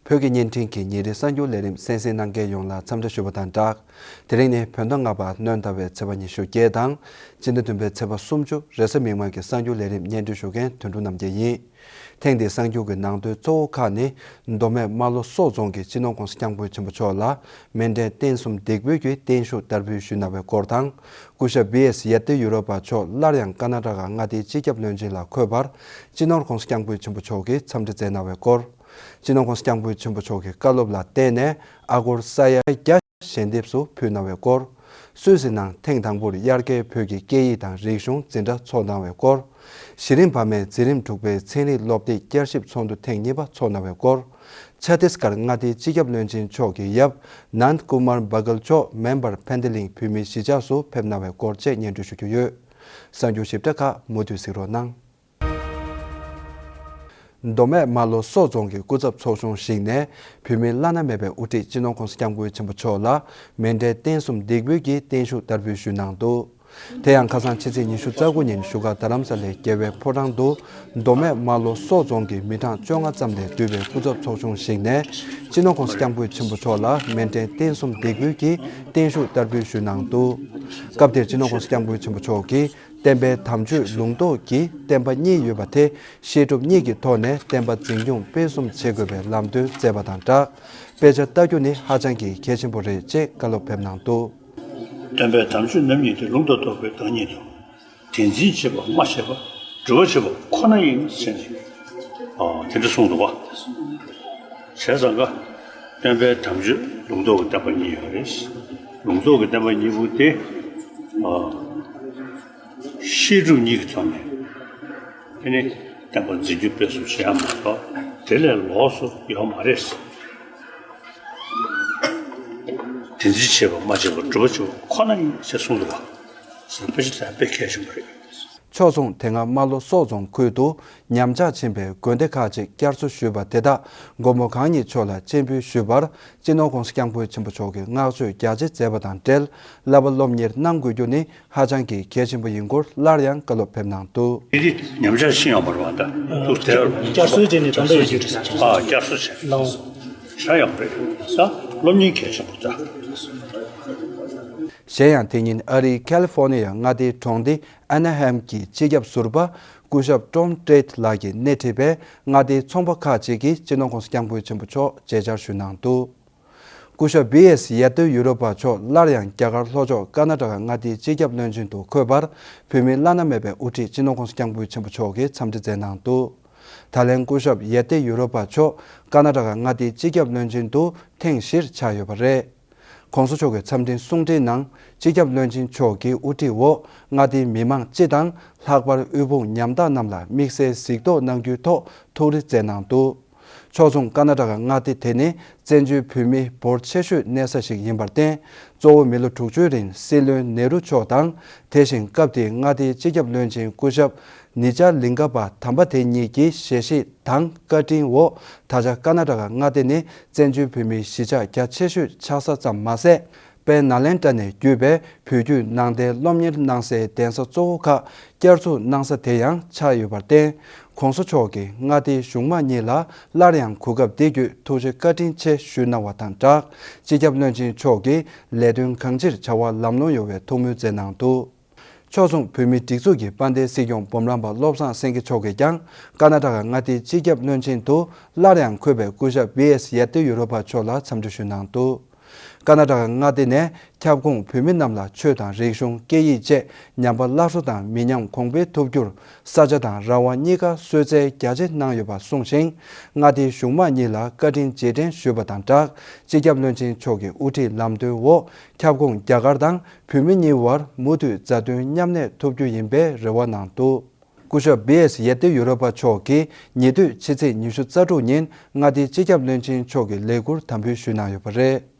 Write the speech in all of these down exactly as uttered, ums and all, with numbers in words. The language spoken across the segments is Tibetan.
བོད་ཀྱི་བརྙན་འཕྲིན་གྱི་ཉིན་རེའི་གསར་འགྱུར་ལས་རིམ་གསན་གཟིགས་གནང་མཁན་ཡོངས་ལ་འཚམས་འདྲི་ཞུ་བ་དང་སྦྲགས། དེ་རིང་ནི་བོད་ཟླ་ལྔ་པ་སྣྲོན་ཟླ་བའི་ཚེས་པ་ཉི་ཤུ་བརྒྱད་དང་། སྤྱི་ཟླ་བདུན་པའི་ཚེས་པ་སུམ་ཅུ། རེས་གཟའ་མིག་དམར་གྱི་གསར་འགྱུར་ལས་རིམ་སྙན་སྒྲོན་ཞུ་མཁན་དོན་གྲུབ་རྣམ་རྒྱལ་ཡིན། ཐེངས་འདིའི་གསར་འགྱུར་གྱི་ནང་དོན་གཙོ་བོ་ཁག་ནི། མདོ་སྨད་རྨ་ལྷོ་སོག་རྫོང་གིས་སྤྱི་ནོར་ྋགོང་ས་ལྕགས་པོ་ཆེན་པོ་མཆོག་ལ་མཎྜལ་རྟེན་གསུམ་འདེགས་འབུལ་གྱི་བརྟན་བཞུགས་བསྟར་འབུལ་ཞུས་གནང་བའི་སྐོར་དང་། སྐུ་ཞབས་བི་ཨེས་ཡེ་ཏི་ཡུ་རོ་པ་མཆོག་སླར་ཡང་ཀ་ན་ཊ་ཀ་མངའ་སྡེའི་སྤྱི་ཁྱབ་བློན་ཆེན་ལ་འཁོད་པར་སྤྱི་ནོར་ྋགོང་ས་ལྕགས་པོ་ཆེན་པོ་མཆོག་གིས་འཚམས་འདྲི་མཛད་གནང་བའི་སྐོར། སྤྱི་ནོར་ྋགོང་ས་ལྕགས་པོ་ཆེན་པོ་མཆོག་གི་བཀའ་སློབ་ལ་བརྟེན་ནས་ཨ་སྒོར་ས་ཡ་བརྒྱ་ཞལ་འདེབས་སུ་ཕུལ་གནང་བའི་སྐོར། སུད་སི་ནང་ཐེངས་དང་པོར་དབྱར་ཁའི་བོད་ཀྱི་སྐད་ཡིག་དང་རིག་གཞུང་འཛིན་གྲྭ་འཚོགས་གནང་བའི་སྐོར། གཞི་རིམ་བར་མའི་འཛིན་རིམ་དྲུག་པའི་ཚན་རིག་སློབ་དེབ་བསྐྱར་ཞིབ་ཚོགས་འདུ་ཐེངས་གཉིས་པ་འཚོགས་གནང་བའི་སྐོར། ཆ་ཏིས་གྷར་མངའ་སྡེའི་སྤྱི་ཁྱབ་བློན་ཆེན་མཆོག་གི་ཡབ་ནནྡ་ཀུ་མར་བྷ་གལ་མཆོག་མེམ་བར་ཕན་ཏི་ལིང་བོད་མིའི་གཞིས་ཆགས་སུ་ཕེབས་གནང་བའི་སྐོར་བཅས་སྙན་སྒྲོན་ཞུ་རྒྱུ་ཡོད། གསར་འགྱུར་ཞིབ་ཕྲ་ཁག་མུ་མཐུད་གཟིགས་རོགས་གནང་། མདོ་སྨད་རྨ་ལྷོ་སོག་རྫོང་གི་སྐུ་ཚབ་ཚོགས་ཆུང་ཞིག་ནས་བོད་མིའི་བླ་ན་མེད་པའི་དབུ་ཁྲིད་སྤྱི་ནོར་ྋགོང་ས་ལྕགས་པོ་ཆེན་པོ་མཆོག་ལ་མཎྜལ་རྟེན་གསུམ་འདེགས་འབུལ་གྱི་བརྟན་བཞུགས་བསྟར་འབུལ་ཞུས་གནང་འདུག་དེ་ཡང་ཁ་སང་ཕྱི་ཚེས་ཉི་ཤུ་རྩ་དགུ་ཉིན་བཞུགས་སྒར་རྡ་རམ་ས་ལའི་རྒྱལ་བའི་ཕོ་བྲང་དུ་མདོ་སྨད་རྨ་ལྷོ་སོག་རྫོང་གི་མི་གྲངས་བཅོ་ལྔ་ཙམ་ལས་བསྡུས་པའི་སྐུ་ཚབ་ཚོགས་ཆུང་ཞིག་ནས་སྤྱི་ནོར་ྋགོང་ས་ལྕགས་པོ་ཆེན་པོ་མཆོག་ལ་མཎྜལ་རྟེན་གསུམ་འདེགས་འབུལ་གྱི་བརྟན་བཞུགས་བསྟར་འབུལ་ཞུས་གནང་འདུག་སྐབས་དེར་སྤྱི་ནོར་ྋགོང་ས་ལྕགས་པོ་ཆེན་པོ་མཆོག་གིས། བསྟན་པའི་དམ་ཆོས་ལུང་རྟོགས་ཀྱི་བསྟན་པ་གཉིས་ཡོད་པ་དེ་བཤད་སྒྲུབ་གཉིས་ཀྱི་ཐོག་ནས་བསྟན་པ་འཛིན་སྐྱོང་སྤེལ་གསུམ་བྱེད་དགོས་པའི་ལམ་སྟོན་མཛད་པ་དང་སྦྲགས། དཔེ་ཆ་ལྟ་རྒྱུ་ནི་ཧ་ཅང་གི་གལ་ཆེན་པོ་རེད་ཅེས་བཀའ་སློབ་ཕེབས་གནང་འདུག་བསྟན་པའི་དམ་ཆོས་རྣམ་གཉིས་ཏེ། ལུང་དང་རྟོགས་པའི་བདག་ཉིད་དོ། དེ་འཛིན་བྱེད་པ་སྨྲ་བྱེད་པ། སྒྲུབ་པ་བྱེད་པ་ཁོ་ན་ཡིན་ཟེར་ནས། ཨ། དེ་འདྲ་གསུངས་འདུག་བ། བྱས་ཙང་ཀ། བསྟན་པའི་དམ་ཆོས་ལུང་རྟོགས་ཀྱི་བསྟན་པ་གཉིས་ཡོད་རེད། ལུང་རྟོགས་ཀྱི་བསྟན་པ་གཉིས་པོ་དེ། ཨ། བཤད་སྒྲུབ་གཉིས་ཀྱི་ཐོག་ནས། དེ་ནི་བསྟན་པ་འཛིན་སྐྱོང་སྤེལ་གསུམ་བྱེད་ཡ་མ་གཏོགས་དེ་ལས་ལོགས་སུ་ཡོད་མ་རེད། དེ་འཛིན་བྱེད་པ་སྨྲ་བྱེད་པ། སྒྲུབ་པ་བྱེད་པ་ཁོ་ན་ཡིན་ཟེར་གསུངས་འདུག་བ། ཟེར་དཔེ་ཆ་དེ་དཔེ་གལ་ཆེན་པོ་རེད། ཕྱོགས་མཚུངས་དེ་སྔ་རྨ་ལྷོ་སོག་རྫོང་ཁུལ་དུ་ཉམས་ཆག་ཕྱིན་པའི་དགོན་སྡེ་ཁག་ཅིག་བསྐྱར་གསོ་ཞུས་པ་དེ་དག་མགོན་པོ་གང་ཉིད་མཆོག་ལ་སྤྱན་འབུལ་ཞུས་པར་སྤྱི་ནོར་ྋགོང་ས་ལྕགས་པོ་ཆེན་པོ་མཆོག་གིས་བསྔགས་བརྗོད་རྒྱ་ཆེ་མཛད་པ་དང་འབྲེལ། བསླབ་པ་སློབ་གཉེར་གནང་དགོས་རྒྱུ་ནི་ཧ་ཅང་གི་གལ་ཆེན་པོ་ཡིན་སྐོར་སླར་ཡང་བཀའ་སློབ་ཕེབས་གནང་འདུག་དེ་གི་ཉམས་ཆག་ཕྱིན་ཡོད་མ་རེད་བ། ད་ཐུགས་དེ་བསྐྱར་གསོ་བྱས་ནས་ད་ལྟ་ཡོད་རྒྱུ་རེད། ཨ། བསྐྱར་གསོ་བྱས། ལགས། ཤ་ཡག་རེད། ད་སློབ་གཉེར་གལ་ཆེན་པོ་ད། གཞན་ཡང་དེ་ཉིན་ཨ་རིའི་ཁ་ལི་ཧྥོ་ནི་ཡ་མངའ་སྡེའི་གྲོང་སྡེ་ཨ་ན་ཧེམ་གྱི་སྤྱི་ཁྱབ་ཟུར་པ་སྐུ་ཞབས་ཀྲོམ་ཀྲེད་ལགས་ཀྱིས་སྣེ་ཁྲིད་པའི་མངའ་སྡེའི་ཚོང་པ་ཁག་ཅིག་གིས་སྤྱི་ནོར་ྋགོང་ས་ལྕགས་པོ་ཆེན་པོ་མཆོག་མཇལ་བཅར་ཞུས་གནང་འདུག་སྐུ་ཞབས་བི་ཨེས་ཡེ་ཏི་ཡུ་རོ་པ་མཆོག་སླར་ཡང་རྒྱ་གར་ལྷོ་ཕྱོགས་ཀར་ན་ཊ་ཀ་མངའ་སྡེའི་སྤྱི་ཁྱབ་བློན་ཆེན་དུ་འཁོད་པར་བོད་མིའི་བླ་ན་མེད་པའི་དབུ་ཁྲིད་སྤྱི་ནོར་ྋགོང་ས་ལྕགས་པོ་ཆེན་པོ་མཆོག་གིས་འཚམས་འདྲི་མཛད་གནང་འདུག་ད་ལན་སྐུ་ཞབས་ཡེ་ཏི་ཡུ་རོ་པ་མཆོག་ཀར་ན་ཊ་ཀ་མངའ་སྡེའི་སྤྱི་ཁྱབ་བློན་ཆེན་དུ་ཐེངས་བཞིར་ཆགས་ཡོད་པ་རེད། ྋགོང་ས་མཆོག་གི་འཚམས་འཕྲིན་གསུང་འཕྲིན་ནང་སྤྱི་ཁྱབ་བློན་ཆེན་མཆོག་གི་དབུ་ཁྲིད་འོག་མངའ་སྡེའི་མི་མང་སྤྱི་དང་ལྷག་པར་དབུལ་ཕོངས་ཉམ་ཐག་རྣམས་ལ་དམིགས་བསལ་གཟིགས་རྟོག་གནང་རྒྱུའི་ཐོག་ཐུགས་རེ་བསྩལ་གནང་འདུག་ཕྱོགས་མཚུངས་ཀར་ན་ཊ་ཀ་མངའ་སྡེ་དེ་ནི་བཙན་བྱོལ་བོད་མིའི་འབོར་ཆེ་ཤོས་གནས་ས་ཞིག་ཡིན་པར་བརྟེན། གཙོ་བོ་མི་ལོ་དྲུག་ཅུའི་རིང་སྲིད་བློན་ནེ་རུ་མཆོག་དང་། དེ་བཞིན་སྐབས་དེའི་མངའ་སྡེའི་སྤྱི་ཁྱབ་བློན་ཆེན་སྐུ་ཞབས་ནི་ཇ་ལིང་ག་པ་དམ་པ་དེ་གཉིས་ཀྱི་ཞལ་བཞེས་དང་བཀའ་དྲིན་འོག་ད་ཆ་ཀར་ན་ཊ་ཀ་མངའ་སྡེ་ནི་བཙན་བྱོལ་བོད་མིའི་གཞིས་ཆགས་རྒྱ་ཆེ་ཤོས་ཆགས་ས་ཙམ་མ་ཟད། དཔལ་ནཱ་ལེནྡྲ་ནས་བརྒྱུད་པའི་བོད་བརྒྱུད་ནང་བསྟན་སློབ་གཉེར་གནང་སའི་གདན་ས་གཙོ་བོ་ཁག་བསྐྱར་འཛུགས་གནང་ས་དེ་ཡང་ཆགས་ཡོད་པར་བརྟེན། ྋགོང་ས་མཆོག་གིས་མངའ་སྡེའི་གཞུང་མང་གཉིས་ལ་སླར་ཡང་གོ་སྐབས་འདི་བརྒྱུད་ཐུགས་རྗེ་བཀའ་དྲིན་ཆེ་ཞུས་གནང་བ་དང་སྦྲགས། སྤྱི་ཁྱབ་བློན་ཆེན་མཆོག་གིས་ལས་དོན་གང་ཅིར་བྱ་བ་ལམ་ལྷོང་ཡོང་བའི་ཐུགས་སྨོན་མཛད་གནང་འདུག་ཕྱོགས་མཚུངས་བོད་མིའི་སྒྲིག་འཛུགས་ཀྱི་དཔལ་ལྡན་སྲིད་སྐྱོང་སྤོམ་རམ་པ་བློ་བཟང་སེང་གེ་མཆོག་གིས་ཀྱང་ཀར་ན་ཊ་ཀ་མངའ་སྡེའི་སྤྱི་ཁྱབ་བློན་ཆེན་དུ་སླར་ཡང་འཁོད་པའི་སྐུ་ཞབས་བི་ཨེས་ཡེ་ཏི་ཡུ་རོ་པ་མཆོག་ལ་འཚམས་འདྲི་ཞུས་གནང་འདུག་ཀར་ན་ཊ་ཀ་མངའ་སྡེ་ནས་ཁྱབ་ཁོངས་བོད་མི་རྣམས་ལ་ཆོས་དང་རིག་གཞུང་སྐད་ཡིག་བཅས་ཉམས་པ་སླར་གསོ་དང་མི་ཉམས་གོང་འཕེལ་ཐུབ་རྒྱུར་ས་ཆ་དང་རང་དབང་གཉིས་ཀ་གསོལ་སྩལ་རྒྱ་ཆེ་གནང་ཡོད་པ་གསུངས་ཤིང་། མངའ་སྡེའི་གཞུང་མང་གཉིས་ལ་བཀའ་དྲིན་རྗེས་དྲན་ཞུས་པ་དང་སྦྲགས། སྤྱི་ཁྱབ་བློན་ཆེན་མཆོག་གི་དབུ་ཁྲིད་ལམ་སྟོན་འོག་ཁྱབ་ཁོངས་རྒྱ་གར་དང་བོད་མི་གཉིས་བར་མུ་མཐུད་མཛའ་མཐུན་མཉམ་གནས་ཐུབ་རྒྱུ་ཡིན་པའི་རེ་བ་གནང་འདུག་སྐུ་ཞབས་བི་ཨེས་ཡེ་ཏི་ཡུ་རོ་པ་མཆོག་གིས་ཉེ་དུས་ཕྱི་ཚེས་ཉི་ཤུ་རྩ་དྲུག་ཉིན་མངའ་སྡེའི་སྤྱི་ཁྱབ་བློན་ཆེན་མཆོག་གི་ལས་འཁུར་དམ་འབུལ་ཞུས་གནང་ཡོད་པ་རེད།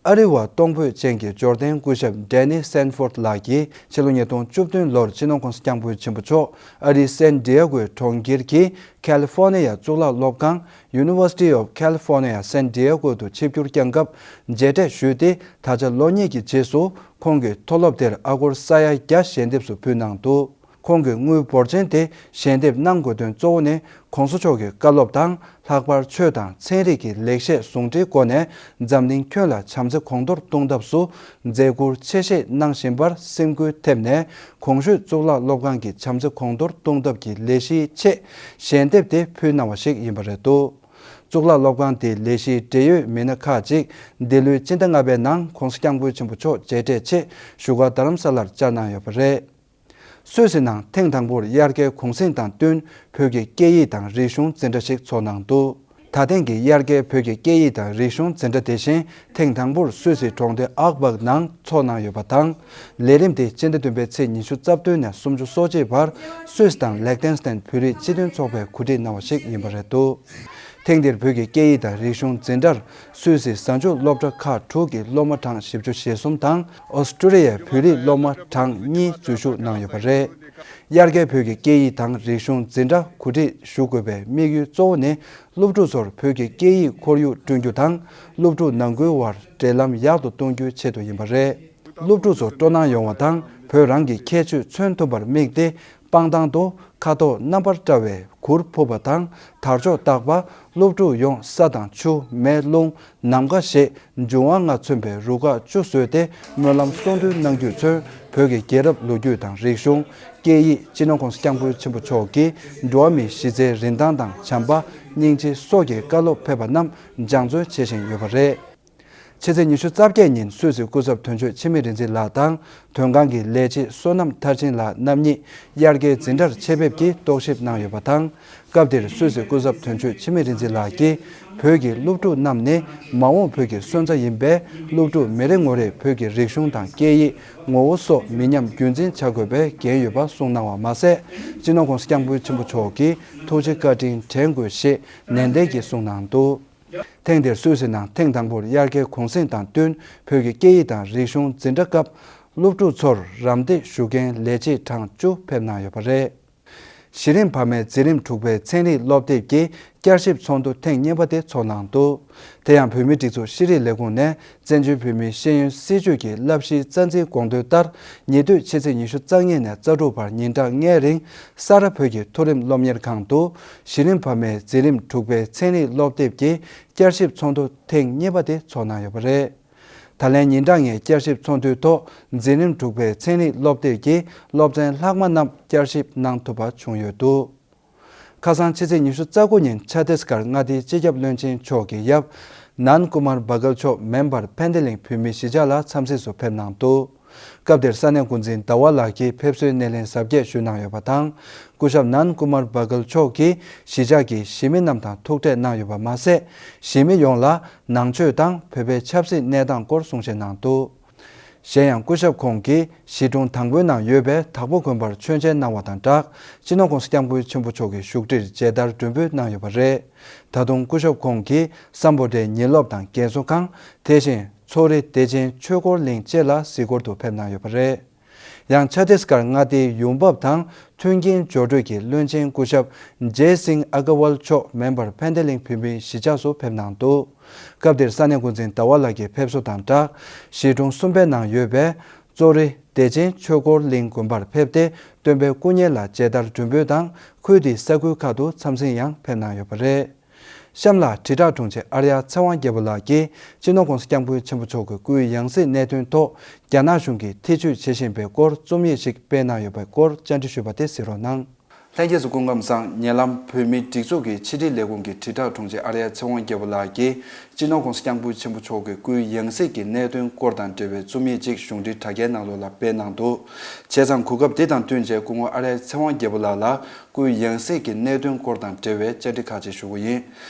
ཨ་རི་བ་གཏོང་ཕོད་ཅན་གྱི་འབྱོར་ལྡན་སྐུ་ཞབས་ཌེ་ནི་སན་ཕོར་ལགས་ཀྱིས་ཕྱི་ལོ་ཉིས་སྟོང་བཅུ་བདུན་ལོར་སྤྱི་ནོར་ྋགོང་ས་ལྕགས་པོ་ཆེན་པོ་མཆོག་ཨ་རིའི་སན་ཌི་ཡ་གོའི་གྲོང་ཁྱེར་གྱི་ཁ་ལི་ཧྥོ་ནི་ཡ་གཙུག་ལག་སློབ་ཁང་University of California San Diego དུ་ཆིབས་བསྒྱུར་བསྐྱངས་སྐབས་མཇལ་འཕྲད་ཞུས་ཏེ། ད་ཆ་ལོ་གཉིས་ཀྱི་རྗེས་སུ་ཁོང་གིས་མཐོ་སློབ་དེར་ཨ་སྒོར་ས་ཡ་བརྒྱ་ཞལ་འདེབས་སུ་ཕུལ་གནང་འདུག་ཁོང་གིས་དངུལ་འབོར་ཆེན་དེ་ཞལ་འདེབས་གནང་དགོས་དོན་གཙོ་བོ་ནི་གོང་ས་མཆོག་གི་བཀའ་སློབ་དང་། ལྷག་པར་ཆོས་དང་ཚན་རིག་གི་ལེགས་བཤད་ཟུང་འབྲེལ་སྒོ་ནས་འཛམ་གླིང་ཁྱོན་ལ་བྱམས་བརྩེ་གོང་མཐོར་གཏོང་ཐབས་སུ་མཛད་ཁུར་ཆེ་བཞེས་གནང་བཞིན་པར་སེམས་འགུལ་ཐེབས་ནས། གོང་ཞུས་གཙུག་ལག་སློབ་ཁང་གི་བྱམས་བརྩེ་གོང་མཐོར་གཏོང་ཐབས་ཀྱི་ལས་གཞིའི་ཆེད་ཞལ་འདེབས་དེ་ཕུལ་གནང་བ་ཞིག་ཡིན་པ་རེད་འདུག། གཙུག་ལག་སློབ་ཁང་དེའི་ལས་གཞིའི་འབྲེལ་ཡོད་མི་སྣ་ཁག་ཅིག་འདི་ལོའི་སྤྱི་ཟླ་ལྔ་པའི་ནང་གོང་ས་སྐྱབས་མགོན་ཆེན་པོ་མཆོག་མཇལ་འཕྲད་ཆེད་བཞུགས་སྒར་རྡ་རམ་ས་ལར་བཅར་གནང་ཡོད་པ་རེད། སུད་སི་ནང་ཐེངས་དང་པོར་དབྱར་ཁའི་གུང་གསེང་དང་བསྟུན་བོད་ཀྱི་སྐད་ཡིག་དང་རིག་གཞུང་འཛིན་གྲྭ་ཞིག་འཚོགས་གནང་འདུག། ད་ཐེངས་ཀྱི་དབྱར་ཁའི་བོད་ཀྱི་སྐད་ཡིག་དང་རིག་གཞུང་འཛིན་གྲྭ་དེ་བཞིན་ཐེངས་དང་པོར་སུད་སི་གྲོང་སྡེ་ཨག་སྦག་ནང་འཚོགས་གནང་ཡོད་པ་དང་། ལས་རིམ་དེ་སྤྱི་ཟླ་བདུན་པའི་ཚེས་ཉི་ཤུ་རྩ་བདུན་ནས་སུམ་ཅུ་སོ་གཅིག་བར་སུད་སི་དང་ལེག་ཏེན་སི་ཏན་བོད་རིགས་སྤྱི་མཐུན་ཚོགས་པས་གོ་སྒྲིག་གནང་བ་ཞིག་ཡིན་པ་རེད་འདུག། ཐེངས་འདིར་བོད་ཀྱི་སྐད་ཡིག་དང་རིག་གཞུང་འཛིན་གྲྭར་སུད་སི་གཟའ་མཇུག་སློབ་གྲྭ་ཁག་དྲུག་གི་སློབ་མ་གྲངས་བཞི་བཅུ་ཞེ་གསུམ་དང་། ཨོ་སི་ཀྲུ་ལི་ཡའི་བོད་རིགས་སློབ་མ་གྲངས་གཉིས་འཛུལ་ཞུགས་གནང་ཡོད་པ་རེད། དབྱར་ཁའི་བོད་ཀྱི་སྐད་ཡིག་དང་རིག་གཞུང་འཛིན་གྲྭ་གོ་སྒྲིག་ཞུ་དགོས་པའི་དམིགས་ཡུལ་གཙོ་བོ་ནི། སློབ་ཕྲུག་ཚོར་བོད་ཀྱི་སྐད་ཡིག་ཁོར་ཡུག་བསྐྲུན་རྒྱུ་དང་། སློབ་ཕྲུག་ནང་ཁུལ་དབར་འབྲེལ་ལམ་ཡག་ཏུ་གཏོང་རྒྱུའི་ཆེད་དུ་ཡིན་པ་རེད། སློབ་ཕྲུག་ཚོ་སྤྲོ་སྣང་ཡོང་བ་དང་། བོད་རང་གི་ཁྱད་ཆོས་མཚོན་ཐུབ་པར་དམིགས་ཏེ། སྤང་ཐང་དུ་ཁ་དོག་རྣམ་པར་བཀྲ་བའི་གུར་ཕུབ་པ་དང་། དར་ལྕོག་བཏགས་པ། སློབ་ཕྲུག་ཡོངས་ས་དང་ཆུ། མེ། རླུང་། ནམ་མཁའ་ཞེས་འབྱུང་བ་ལྔ་མཚོན་པའི་རུ་ཁག་བཅུ་བཟོས་ཏེ། སྨོན་ལམ་གསུང་འདོན་གནང་རྒྱུས་མཚོན། བོད་ཀྱི་རྒྱལ་རབས་ལོ་རྒྱུས་དང་རིག་གཞུང་། སྐད་ཡིག་སྤྱི་ནོར་༸གོང་ས་༸སྐྱབས་མགོན་ཆེན་པོ་མཆོག་གིས་འགྲོ་བ་མིའི་གཞི་རྩའི་རིན་ཐང་དང་། བྱམས་པ། སྙིང་རྗེ་སོགས་ཀྱི་བཀའ་སློབ་ཕེབས་པ་རྣམས་སྦྱང་བརྩོན་བྱེད་བཞིན་ཡོད་པ་རེད། ཕྱི་ཚེས་ཉི་ཤུ་རྩ་བརྒྱད་ཉིན་སུད་སི་སྐུ་ཚབ་དོན་གཅོད་འཆི་མེད་རིག་འཛིན་ལགས་དང་། དོན་ཁང་གི་ལས་བྱེད་བསོད་ནམས་མཐར་ཕྱིན་ལགས་རྣམ་གཉིས་དབྱར་ཁའི་འཛིན་གྲྭར་ཆེད་ཕེབས་ཀྱིས་རྟོག་ཞིབ་གནང་ཡོད་པ་དང་། སྐབས་དེར་སུད་སི་སྐུ་ཚབ་དོན་གཅོད་འཆི་མེད་རིག་འཛིན་ལགས་ཀྱིས། བོད་ཀྱི་སློབ་ཕྲུག་རྣམས་ནི་མ་འོངས་བོད་ཀྱི་སོན་རྩ་ཡིན་པས། སློབ་ཕྲུག་མི་རེ་ངོ་རེས་བོད་ཀྱི་རིག་གཞུང་དང་སྐད་ཡིག་ངོ་བོ་སོགས་མི་ཉམས་རྒྱུན་འཛིན་བྱ་དགོས་པའི་འགན་ཡོད་པ་གསུངས་གནང་བ་མ་ཟད། སྤྱི་ནོར་༸གོང་ས་༸སྐྱབས་མགོན་ཆེན་པོ་མཆོག་གིས་ཐུགས་རྗེ་བཀའ་དྲིན་དྲན་དགོས་ཞེས་ནན་ཏན་གྱིས་གསུངས་གནང་འདུག། ཐེངས་འདིར་སུད་སི་ནང་ཐེངས་དང་པོར་དབྱར་ཁའི་གུང་གསེང་དང་བསྟུན་བོད་ཀྱི་སྐད་ཡིག་དང་རིག་གཞུང་འཛིན་གྲྭ་སྐབས། སློབ་ཕྲུག་ཚོར་རམ་འདེགས་ཞུ་མཁན་ལས་བྱེད་གྲངས་བཅུ་ཕེབས་གནང་ཡོད་པ་རེད། གཞི་རིམ་བར་མའི་འཛིན་རིམ་དྲུག་པའི་ཚན་རིག་སློབ་དེབ་ཀྱི་བསྐྱར་ཞིབ་ཚོགས་འདུ་ཐེངས་གཉིས་པ་དེ་འཚོགས་གནང་འདུག། དེ་ཡང་བོད་མིའི་སྒྲིག་འཛུགས་ཤེས་རིག་ལས་ཁུངས་ནས་བཙན་བྱོལ་བོད་མིའི་ཤེས་ཡོན་སྲིད་བྱུས་ཀྱི་བསླབ་གཞིའི་རྩ་འཛིན་དགོངས་དོན་ལྟར། ཉེ་དུས་ཕྱི་ཚེས་ཉི་ཤུ་རྩ་གཉིས་ནས་རྩ་དྲུག་བར་ཉིན་གྲངས་ལྔའི་རིང་། ས་རཱ་བོད་ཀྱི་མཐོ་རིམ་སློབ་གཉེར་ཁང་དུ་གཞི་རིམ་བར་མའི་འཛིན་རིམ་དྲུག་པའི་ཚན་རིག་སློབ་དེབ་ཀྱི་བསྐྱར་ཞིབ་ཚོགས་འདུ་ཐེངས་གཉིས་པ་དེ་འཚོགས་གནང་ཡོད་པ་རེད། ད་ལན་ཉིན་གྲངས་ལྔའི་བསྐྱར་ཞིབ་ཚོགས་འདུའི་ཐོག་འཛིན་རིམ་དྲུག་པའི་ཚན་རིག་སློབ་དེབ་ཀྱི་སློབ་ཚན་ལྷག་མ་རྣམས་བསྐྱར་ཞིབ་གནང་ཐུབ་པ་བྱུང་ཡོད་འདུག། ཁ་སང་ཕྱི་ཚེས་ཉི་ཤུ་རྩ་དགུ་ཉིན་ཆ་ཏིས་གར་མངའ་སྡེའི་སྤྱི་ཁྱབ་བློན་ཆེན་མཆོག་གི་ཡབ་ནན་ཀུ་མར་བྷ་གལ་མཆོག་མེམ་བར་ཕན་བདེ་གླིང་བོད་མིའི་གཞིས་ཆགས་ལ་འཚམས་གཟིགས་སུ་ཕེབས་གནང་འདུག། སྐབས་དེར་ས་གནས་འགོ་འཛིན་ཟླ་བ་ལགས་ཀྱིས་ཕེབས་བསུའི་སྣེ་ལེན་གཟབ་རྒྱས་ཞུས་གནང་ཡོད་པ་དང་། སྐུ་ཞབས་ནན་ཀུ་མར་བྷ་གལ་མཆོག་གིས་གཞིས་ཆགས་ཀྱི་གཞིས་མི་རྣམས་དང་ཐུག་འཕྲད་གནང་ཡོད་པ་མ་ཟད། གཞིས་མི་ཡོངས་ལ་ནང་ཆོས་དང་བོད་པའི་ཆབ་སྲིད་གནས་སྟངས་སྐོར་གསུང་བཤད་གནང་འདུག། གཞན་ཡང་སྐུ་ཞབས་ཁོང་གིས་གཞིས་གྲོང་དང་པོའི་ནང་ཡོད་པའི་དྭགས་པོ་དགོན་པར་མཆོད་མཇལ་གནང་བ་དང་སྦྲགས། སྤྱི་ནོར་༸གོང་ས་༸སྐྱབས་མགོན་ཆེན་པོ་མཆོག་གི་བཞུགས་ཁྲིར་མཇལ་དར་སྒྲེང་འབུལ་གནང་ཡོད་པ་རེད། ད་དུང་སྐུ་ཞབས་ཁོང་གིས་སམ་བྷོ་ཊའི་ཉིན་སློབ་དང་རྒན་གསོ་ཁང་། དེ་བཞིན་མཚོ་རི་བདེ་ཆེན་ཆོས་འཁོར་གླིང་བཅས་ལ་གཟིགས་སྐོར་དུ་ཕེབས་གནང་ཡོད་པ་རེད། ཡང་ཆ་ཏིས་གར་མངའ་སྡེའི་ཡུམ་བབས་དང་མཐུན་རྐྱེན་སྦྱོར་སྤྲོད་ཀྱི་བློན་ཆེན་སྐུ་ཞབས་ཇེ་སིང་ཨ་ག་ཝལ་མཆོག་མེམ་བར་ཕན་བདེ་གླིང་བོད་མིའི་གཞིས་ཆགས་སུ་ཕེབས་གནང་འདུག། སྐབས་དེར་ས་གནས་འགོ་འཛིན་ཟླ་བ་ལགས་ཀྱིས་ཕེབས་བསུ་དང་སྦྲགས། གཞིས་གྲོང་གསུམ་པའི་ནང་ཡོད་པའི་གཙོ་རི་བདེ་ཆེན་ཆོས་འཁོར་གླིང་དགོན་པར་ཕེབས་ཏེ། སྟོན་པའི་སྐུ་བརྙན་ལ་མཇལ་དར་སྒྲེང་འབུལ་དང་། ཁུལ་དེའི་ས་ཁུལ་ཁག་ཏུ་འཚམས་གཟིགས་ཡང་ཕེབས་གནང་ཡོད་པ་རེད། གཤམ་ལ་དྲིལ་བསྒྲགས་དྲུང་ཆེ་ཨར་ཡ་ཚེ་དབང་རྒྱལ་པོ་ལགས་ཀྱིས་སྤྱི་ནོར་༸གོང་ས་༸སྐྱབས་མགོན་ཆེན་པོ་མཆོག་གི་སྐུའི་ཡང་སྲིད་གནད་དོན་ཐོག་རྒྱ་ནག་གཞུང་གིས་ཐེ་བྱུས་བྱེད་བཞིན་པའི་སྐོར་རྩོམ་ཡིག་ཞིག་སྤེལ་གནང་ཡོད་པའི་སྐོར་བཅར་འདྲི་ཞུས་པ་དེ་གཟིགས་རོགས་གནང་། ལྷན་རྒྱས་ཚོ་སྐུ་ཁམས་བཟང་། ཉེ་ལམ་བོད་མིའི་སྒྲིག་འཛུགས་ཀྱི་ཕྱི་དྲིལ་ལས་ཁུངས་ཀྱི་དྲིལ་བསྒྲགས་དྲུང་ཆེ་ཨར་ཡ་ཚེ་དབང་རྒྱལ་པོ་ལགས་ཀྱིས་སྤྱི་ནོར་༸གོང་ས་༸སྐྱབས་མགོན་ཆེན་པོ་མཆོག་གི་སྐུའི་ཡང་སྲིད་ཀྱི་གནད་དོན་སྐོར་དང་འབྲེལ་བའི་རྩོམ་ཡིག་ཅིག་གཞུང་འབྲེལ་དྲ་རྒྱའི་ནང་ལོགས་ལ་སྤེལ་གནང་འདུག། བྱས་ཙང་གོ་སྐབས་འདི་དང་བསྟུན་བྱས་སྐུ་ངོ་ཨར་ཡ་ཚེ་དབང་རྒྱལ་པོ་ལགས་ལ། སྐུའི་ཡང་སྲིད་ཀྱི་གནད་དོན་སྐོར་དང་འབྲེལ་བའི་བཅར་འདྲི་ཁག་ཅིག་ཞུ་གི་ཡིན།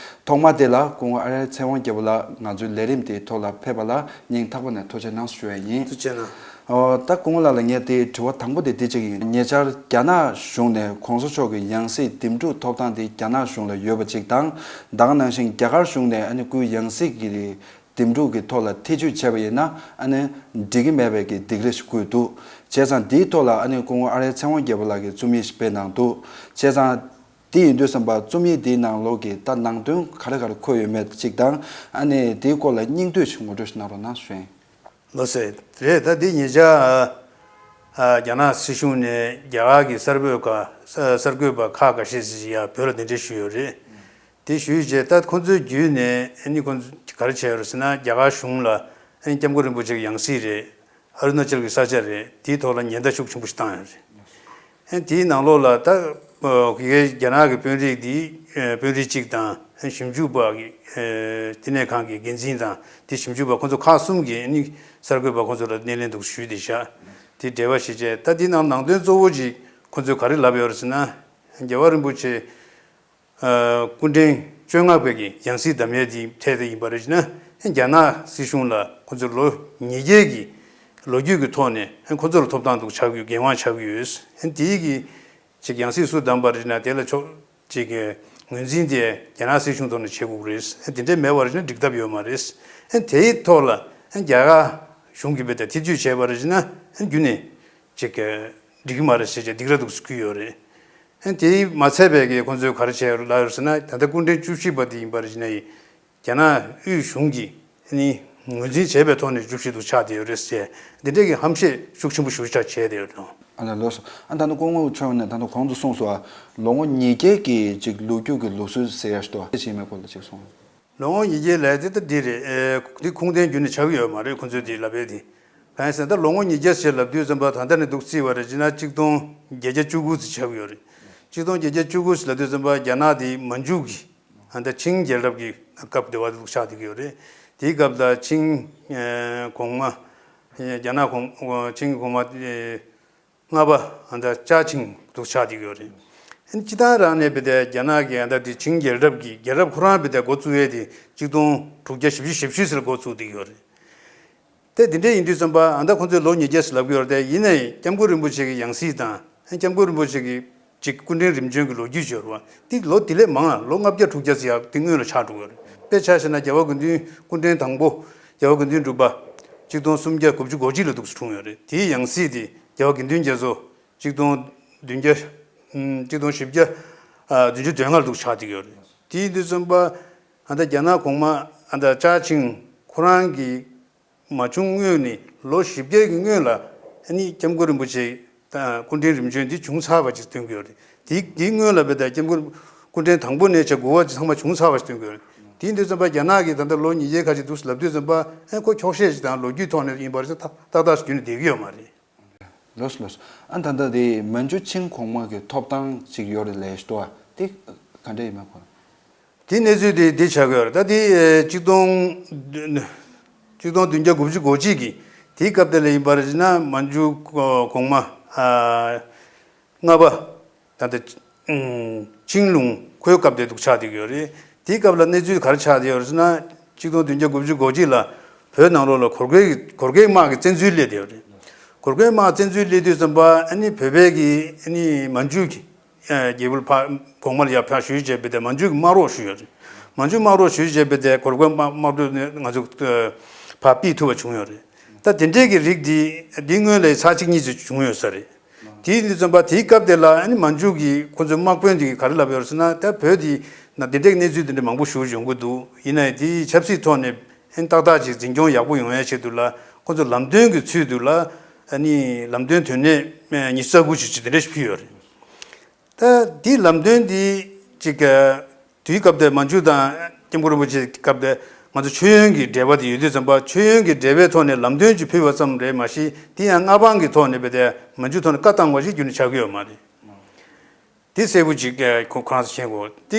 ཐོག་མ་དེ་ལ་སྐུ་ངོ་ཨར་ཡ་ཚེ་དབང་རྒྱལ་པོ་ལགས་ང་ཚོའི་ལས་རིམ་དེའི་ཐོག་ལ་ཕེབས་པ་ལ་སྙིང་ཐག་པ་ནས་ཐུགས་རྗེ་གནང་ཞུ་ཡ་ཡིན། ཐུགས་རྗེ་གནང་། ཨོ། ད་སྐུ་ངོ་ལགས་ལ་ངས་དེའི་དྲི་བ་དང་པོ་དེ་འདི་གཅིག་ཡིན། ཉེ་ཆར་རྒྱ་ནག་གཞུང་ནས་གོང་ས་མཆོག་གི་ཡང་སྲིད་འདེམས་སྒྲུག་ཐོབ་ཐང་དེ་རྒྱ་ནག་གཞུང་ལ་ཡོད་པ་གཅིག་དང་། ད་ག་ནང་བཞིན་རྒྱ་གར་གཞུང་ནས་ཨ་ནི་སྐུའི་ཡང་སྲིད་ཀྱི་འདེམས་སྒྲུག་གི་ཐོག་ལ་ཐེ་བྱུས་བྱས་པ་ཡིན་ན་ཨ་ནི་འགྲིག་གི་མེད་པའི་གི་སྡིགས་ར་ཞིག་བསྐུལ་འདུག། བྱས་ཙང་དེའི་ཐོག་ལ་ཨ་ནི་སྐུ་ངོ་ཨར་ཡ་ཚེ་དབང་རྒྱལ་པོ་ལགས་ཀྱིས་རྩོམ་ཡིག་ཞིག་སྤེལ་གནང་འདུག། བྱས་ཙང་དེ་ཡིན་དུས་ཙམ་པ་རྩོམ་ཡིག་དེའི་ནང་ལོགས་ཀྱི་ད་ནང་དོན་ག་རེ་ག་རེ་འཁོད་ཡོད་མེད་ཅིག་དང་། ཨ་ནི་དེའི་སྐོར་ལ་སྙིང་བསྡུས་ཤིག་ངོ་སྤྲོད་ཞིག་གནང་རོགས་གནང་ཞུ་ཡིན། ལགས་སོ། རེད། ད་འདི་ཉེ་ཆར་ ཨ་རྒྱ་ནག་སྲིད་གཞུང་ནས་རྒྱ་གར་གྱི་གསར་འགོད་ཁག་གསར་འགོད་པ་ཁག་འགའ་ཤས་ཤིག་ཡར་བོད་ལ་གདན་འདྲེན་ཞུས་ཡོད་རེད། དེ་ཞུས་རྗེས་ད་ཁོ་ཚོའི་བརྒྱུད་ནས་ཨ་ནི་ཁོ་ཚོ་ག་རེ་བྱས་ཡོད་རེད་ཟེར་ན། རྒྱ་གར་གཞུང་ལ་ཨ་ནི་སྐྱབས་མགོན་རིན་པོ་ཆེ་གི་ཡང་སྲིད་རེད། ཨ་རུ་ན་ཅལ་གྱི་ས་ཆ་རེད། དེའི་ཐོག་ལ་ཉེན་བརྡ་ཤུགས་ཆེན་པོ་ཞིག་བཏང་ཡོད་རེད། ཨ་ནི་དེའི་ནང་ལོགས་ལ་ད་ཨ་གི་རྒྱ་ནག་གི་དཔོན་རིགས་དེ་ཨ་དཔོན་རིགས་གཅིག་དང་། ཨ་ཞིབ་འཇུག་པ་གི་ཨ་བསྟི་གནས་ཁང་གི་འགན་འཛིན་དང་། དེ་ཞིབ་འཇུག་པ་ཁོ་ཚོ་ཁག་གསུམ་གྱིས་ཨ་ནི་གསར་འགོད་པ་ཁོ་ཚོ་ལ་སྣེ་ལེན་འདུག་ཞུས་བསྡད་ཤག་དེ་འབྲེལ་བ་བྱས་རྗེས་ད་དེའི་ནང་ནང་དོན་གཙོ་བོ་ཅིག་ཁོ་ཚོས་ག་རེ་ལབ་ཡོད་རེད་ཟེར་ན། རྒྱལ་བ་རིན་པོ་ཆེ་ཨ་སྐུ་ཕྲེང་བཅོ་ལྔ་པའི་གི་ཡང་སྲིད་བདམས་ཡས་དེའི་ཐད་དུ་ཡིན་པ་རེད་ཅེ་ན། རྒྱ་ནག་སྲིད་གཞུང་ལ་ཁོ་ཚོར་ལོ་ཉིས་བརྒྱའི་གི་ལོ་རྒྱུས་ཀྱི་ཐོག་ནས་ཁོ་ཚོར་ཐོབ་ཐང་འདུག་ཆགས་ཡོད། འགན་དབང་ཆགས་ཡོད། དེའི་གི་ཅིག་ཡང་སྲིད་སུ་བདམས་པ་རེད་ཅེ་ན། དེ་ལ་ཕྱོགས་ཅིག་གི་ངོས་འཛིན་དེ་རྒྱ་ནག་སྲིད་གཞུང་ཐོག་ནས་བྱེད་དགོས་རེད། དེ་འདྲའི་མེད་པ་རེད་ཅེ་ན་འགྲིག་ཐབས་ཡོད་མ་རེད། དེའི་ཐོག་ལ་རྒྱ་གར་གཞུང་གིས་བལྟས་ཐེ་བྱུས་བྱས་པ་རེད་ཅེ་ན། རྒྱུན་ནས་ཅིག་འགྲིག་གི་མ་རེད་ཟེར་བྱས་སྡིགས་ར་འདུག་སྐུལ་ཡོད་རེད། ཨ་དེ་མ་ཚད་པའི་གི་ཁོང་ཚོས་ག་རེ་བྱས་ལབ་ཡོད་ཟེར་ན། ད་ལྟ་སྐུ་ཕྲེང་བཅུ་བཞི་པ་དེ་ཡིན་པ་རེད་ཅེ་ན། རྒྱ་ནག་དབུས་གཞུང་གིས་ནི་ངོས་འཛིན་བྱས་པའི་ཐོག་ནས་བཅུ་བཞི་དུ་ཆགས་བསྡད་ཡོད་རེད་ཟེར། འདི་འདྲའི་གི་ཧམ་བཤད་ཤུགས་ཆེན་པོ་ཞེ་པོ་ཅིག་བྱས་བསྡད་ཡོད་རེད། ཨ་ལགས་སོ། ཨ་ད་ནི་སྐུ་ངོ་མཆོག་ནས་ད་ལྟ་གོང་དུ་གསུངས་སོང་། ལོ་ངོ་ཉིས་བརྒྱའི་གི་ཅིག་ལོ་རྒྱུས་ཀྱི་ལུགས་སྲོལ་ཟེར་ཡ་ཞིག་འདུག་དེ་ཅིག་མེད་སྐོར་ལ་ཅིག་གསུངས། ལོ་ངོ་ཉིས་བརྒྱའི་ལས་དེ་ད་འདི་རེད། ཨེ་འདི་ཁུངས་ལྡན་རྒྱུན་ནས་ཆགས་ཀྱི་ཡོད་མ་རེད། ཁོ་ཚོས་འདི་ལབ་ཡས་དེ། གང་ཡིན་ཟེར་ན་ད་ལོ་ངོ་ཉིས་བརྒྱ་ཞེས་ལབ་དུས་ཙམ་པ་ད་ལྟ་ནས་འདུག་བརྩིས་པ་རེད་ཅེ་ན། གཅིག་སྟོང་བརྒྱད་བརྒྱ་བཅུ་དགུ་ཙམ་ཆགས་ཀྱི་ཡོད་རེད། གཅིག་སྟོང་བརྒྱད་བརྒྱ་བཅུ་དགུ་ཙམ་ལབ་དུས་ཙམ་པ་རྒྱ་ནག་དེ་མན་ཇུ་གི་ཨ་ད་ཆིང་རྒྱལ་རབས་ཀྱི་སྐབས་དེ་བར་དུ་ཆགས་བསྡད་ཀྱི་ཡོད་རེད། དེའི་སྐབས་ལ་ཆིང་ཨེ་གོང་མ། ཨེ་རྒྱ་ནག་གོང་ཆིང་གོང་མ་ཨེ་ལྔ་པ་ཨ་ད་ཅཱ་ཆིང་དུ་ཆགས་བསྡད་ཀྱི་ཡོད་རེད། ཨ་ནི་སྤྱིར་བཏང་རང་ནས་བལྟས་ཏེ་རྒྱ་ནག་གི་ཨ་ད་དེ་ཆིང་རྒྱལ་རབས་ཀྱི་རྒྱལ་རབས་ཁོ་རང་བལྟས་ཏེ་འགོ་བཙུགས་ཡས་དེ་གཅིག་སྟོང་དྲུག་བརྒྱ་བཞི་བཅུ་ཞེ་བཞི་ཙམ་ལ་འགོ་བཙུགས་བསྡད་ཀྱི་ཡོད་རེད། དེ་དེ་འདྲ་ཡིན་དུས་ཙམ་པ་ཨ་ད་ཁོང་ཚོས་ལོ་ཉིས་བརྒྱ་ཞེས་ལབ་ཀྱི་ཡོད་རེད་དེ། ཡིན་ནའི་སྐྱབས་མགོན་རིན་པོ་ཆེ་གི་ཡང་སྲིད་དང་། སྐྱབས་མགོན་རིན་པོ་ཆེ་གི་ཅིག་སྐུ་ཕྲེང་རིམ་བྱོན་གྱི་ལོ་རྒྱུས་བརྗོད་རོགས། འདི་ལོ་དེ་ལས་མང་ང་ལོ་ལྔ་བརྒྱ་དྲུག་བརྒྱ་ཙམ་ཡར་དེ་སྔོན་ལ་ཆགས་འགྲོ་གི་རེད། དཔེ་ཆ་བཞག་ན་རྒྱལ་བ་དགེ་འདུན་སྐུ་ཕྲེང་དང་པོ་རྒྱལ་བ་དགེ་འདུན་གྲུབ་པ་གཅིག་སྟོང་སུམ་བརྒྱ་དགུ་བཅུ་གོ་གཅིག་ལ་འདུག་སེ་འཁྲུངས་ཡོད་རེད། དེའི་ཡང་སྲིད་དེ་རྒྱལ་བ་དགེ་འདུན་རྒྱ་མཚོ་གཅིག་སྟོང་བདུན་བརྒྱ་ཨམ་གཅིག་སྟོང་བཞི་བརྒྱ་ཨ་བདུན་ཅུ་དོན་ལྔ་ལ་འདུག་སེ་ཆགས་བསྡད་ཀྱི་ཡོད་རེད། དེ་ཡིན་དུས་ཙམ་པ་ཨ་ད་རྒྱ་ནག་གོང་མ་ཨ་ད་ཅཱ་ཆིང་ཁོ་རང་གི་མ་བྱུང་སྔོན་ནས་ལོ་བཞི་བརྒྱ་གི་སྔོན་ལ་ཨ་ནི་སྐྱབས་མགོན་རིན་པོ་ཆེ་དང་སྐུ་ཕྲེང་རིམ་བྱོན་འདི་བྱུང་ཚར་བ་ཅིག་སྟོན་གྱི་ཡོད་རེད། དེ་དེའི་སྔོན་ལ་བལྟས་ཏེ་སྐྱབས་མགོན་སྐུ་ཕྲེང་དང་པོ་ནས་བྱས་དགུ་བ་ཅིག་ཚང་མ་བྱུང་ཚར་བ་ཞིག་སྟོན་གྱི་ཡོད་རེད། དེ་ཡིན་དུས་ཙམ་པ་རྒྱ་ནག་གིས་ད་ལྟ་ལོ་ཉིས་བརྒྱའི་ཁ་ཅིག་འདུག་སེ་ལབ་དུས་ཙམ་པ་ཨ་ཁོ་འཁྱོག་བཤད་ཅིག་དང་ལོ་རྒྱུས་ཐོག་ནས་ཡིན་པ་རེད་ཟེར་ཏག་ཏག་ཞིག་རྒྱུན་ནས་བསྡད་ཀྱི་ཡོད་མ་རེད། ལགས་སོ་ལགས་སོ། ཨ་ད་ལྟ་དེ་མན་ཇུ་ཆིང་གོང་མ་གི་ཐོབ་ཐང་ཅིག་ཡོད་རེད་ལབ་ཡས་ཞིག་འདུག་ཨ། དེ་ག་འདྲ་ཡིན་མིན་ཁོ། དེ་གནས་ཚུལ་དེ་འདི་ཆགས་ཀྱི་ཡོད་རེད། ད་དེ་ཨེ་གཅིག་སྟོང་གཅིག་སྟོང་བདུན་བརྒྱ་དགུ་བཅུ་གོ་གཅིག་གི་དེའི་སྐབས་དེ་ལ་ཡིན་པ་རེད་ཅེ་ན། མན་ཇུ་གོང་མ་ཨ་ལྔ་པ་ད་ལྟ་ཨུམ་ཆིང་ལུང་ཁོའི་སྐབས་དེ་འདུག་ཆགས་བསྡད་ཀྱི་ཡོད་རེད། དེའི་སྐབས་ལ་གནས་ཚུལ་ག་རེ་ཆགས་བསྡད་ཡོད་རེད་ཟེར་ན། གཅིག་སྟོང་བདུན་བརྒྱ་དགུ་བཅུ་གོ་གཅིག་ལ་བོད་ནང་ལོགས་ལ་གོར་གོར་གྱི་གོར་གོར་དམག་གི་བཙན་འཛུལ་སླེབས་བསྡད་ཡོད་རེད། གོར་གོར་དམག་བཙན་འཛུལ་སླེབས་དུས་ཙམ་པ་ཨ་ནི་བོད་པའི་གི་ཨ་ནི་མན་ཇུ་གི་ཨ་རྒྱལ་པོ་ཕར་གོང་མ་ལ་ཡར་ཕར་ཞུས་བྱས་བལྟས་ཏེ་མན་ཇུ་གི་དམག་རོགས་ཞུས་ཡོད་རེད། མན་ཇུ་དམག་རོགས་ཞུས་བྱས་བལྟས་ཏེ་གོར་གོར་དམག་དམག་གྲུ་ནི་ང་ཚོ་ཨ་ཕར་ཕུད་ཐུབ་པ་བྱུང་ཡོད་རེད། ད་དེ་འདྲའི་གི་རིགས་འདི་འདི་སྔོན་ལ་ཚར་གཅིག་གཉིས་ཙམ་བྱུང་ཡོད་ས་རེད། དེའི་དུས་ཙམ་པ་དེའི་སྐབས་དེ་ལ་ཨ་ནི་མན་ཇུ་གི་ཁོ་ཚོའི་དམག་དཔོན་དེ་གིས་ག་རེ་ལབ་ཡོད་རེད་ཟེར་ན། ད་བོད་འདི་ན་དེ་འདྲའི་གནས་ཚུལ་དེ་འདྲ་མང་པོ་ཞིག་ཡོང་གི་འདུག་ཡིན་ནའི་དེའི་ཆབ་སྲིད་ཐོག་ནས་ཨ་ནི་ཏག་ཏག་ཅིག་འཛིན་སྐྱོང་ཡག་པོ་ཡོང་ཡའི་ཆེད་དུ་ལ་ཁོ་ཚོ་ལམ་སྟོན་གྱི་ཚུལ་དུ་ལ་ཨ་ནི་ལམ་སྟོན་དོན་གནད་ཉི་ཤུ་རྩ་དགུ་ཅིག་ཅིག་དེ་འདྲ་ཞིག་ཕུལ་ཡོད་རེད། ད་དེའི་ལམ་སྟོན་དེ་ཅིག་དུས་སྐབས་དེ་མན་ཇུ་དང་སྐྱབས་མགོན་རིན་པོ་ཆེ་སྐབས་དེ་ང་ཚོ་མཆོད་ཡོན་གྱི་འབྲེལ་བ་དེ་ཡོད་དུས་ཙམ་པ། མཆོད་ཡོན་གྱི་འབྲེལ་བའི་ཐོག་ནས་ལམ་སྟོན་ཅིག་ཕུལ་བ་ཙམ་རེད་མ་གཞི། དེ་ཡང་མངའ་འབངས་ཀྱི་ཐོག་ནས་བལྟས་ཏེ་མན་ཇུ་ཐོག་ནས་བཀའ་བཏང་བ་ཞིག་རྒྱུན་ནས་ཆགས་ཀྱི་ཡོད་མ་རེད། དེ་གསལ་པོ་ཅིག་ཁོ་ཁོ་རང་ཚོ་མཁྱེན་དགོས། དེ་